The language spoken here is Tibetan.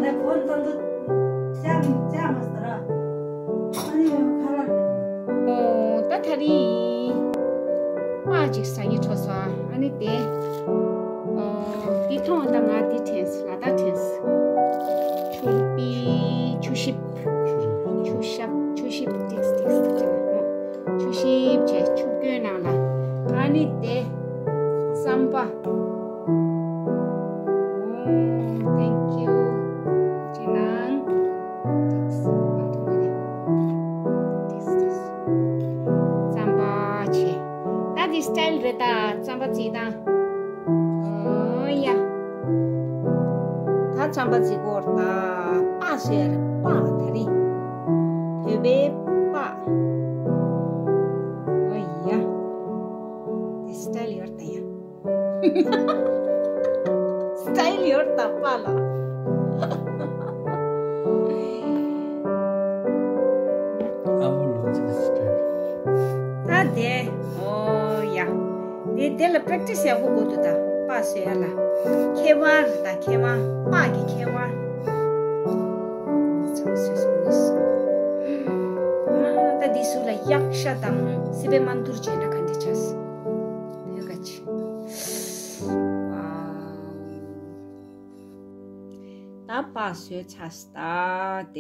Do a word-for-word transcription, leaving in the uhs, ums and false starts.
ད་ཕོན་ཙམ་དུ་ཅག་ཅག་མ་ཟ་ར། ཨ་ནི་ཁ་ར། ཨོ་ད་ཐ་རི། པ་ཅིག་ཟ་ཉི་འཕྲོ་སོ། ཨ་ནི་དེ། ཨོ་དེ་ཐོང་ད་ང་དེ་དྲན་སོང་། ལ་ད་དྲན་སོང་། ཆུ་པི་ཆུ་ཤིབ། ཆུ་ཤབ་ཆུ་ཤིབ་ཏིགས་ཏིགས་ཏིགས་ཏིགས། ཆུ་ཤིབ་བྱས་ཆུ་སྐྱོན་ནང་ལ། ཨ་ནི་དེ། རྩམ་པ། ཨོ། Thank you། ཅི་ནང་། ཏིགས་མ་ཐུབ་ནི། ཏིགས་ཏིགས། རྩམ་པ་བྱས། ད་འདི་སི་ཊལ་རེད་ད། རྩམ་པ་བརྩིས་དང་། ཨོ་ཡ། ད་རྩམ་པ་བརྩིས་སྐོར་ད། པ་ཟེར་པ་ད་རི། བོད་པའི་པ། ཨོ་ཡ། འདི་སི་ཊལ་ཡོད་ད་ཡ། སི་ཊལ་ཡོད་ད་པཱ་ལགས། ཨ་བོ་ལོ་ཙི་སི་ཊལ། ད་དེ། ཨོ་ཡ། དེ་དེ་ལ་པེ་རེག་ཊི་སི་ཡག་པོ་དགོས་འདུག་ད་པཱ་བཟོ་ཡ་ལ། ཁེ་དབང་ད་ཁེ་དབང་པཱ་གི་ཁེ་དབང་། ཚང་སོས་སོ་ནི་སོ། ད་འདི་སུ་ལ་གཡག་ཤ་དང་སི་པན་མ་འདུར་བྱས་ན་ག་འདྲ་ཆགས། བོད་ག་ཅི། ཨ། ད་པཱ་བཟོས་ཚར་སྟེ།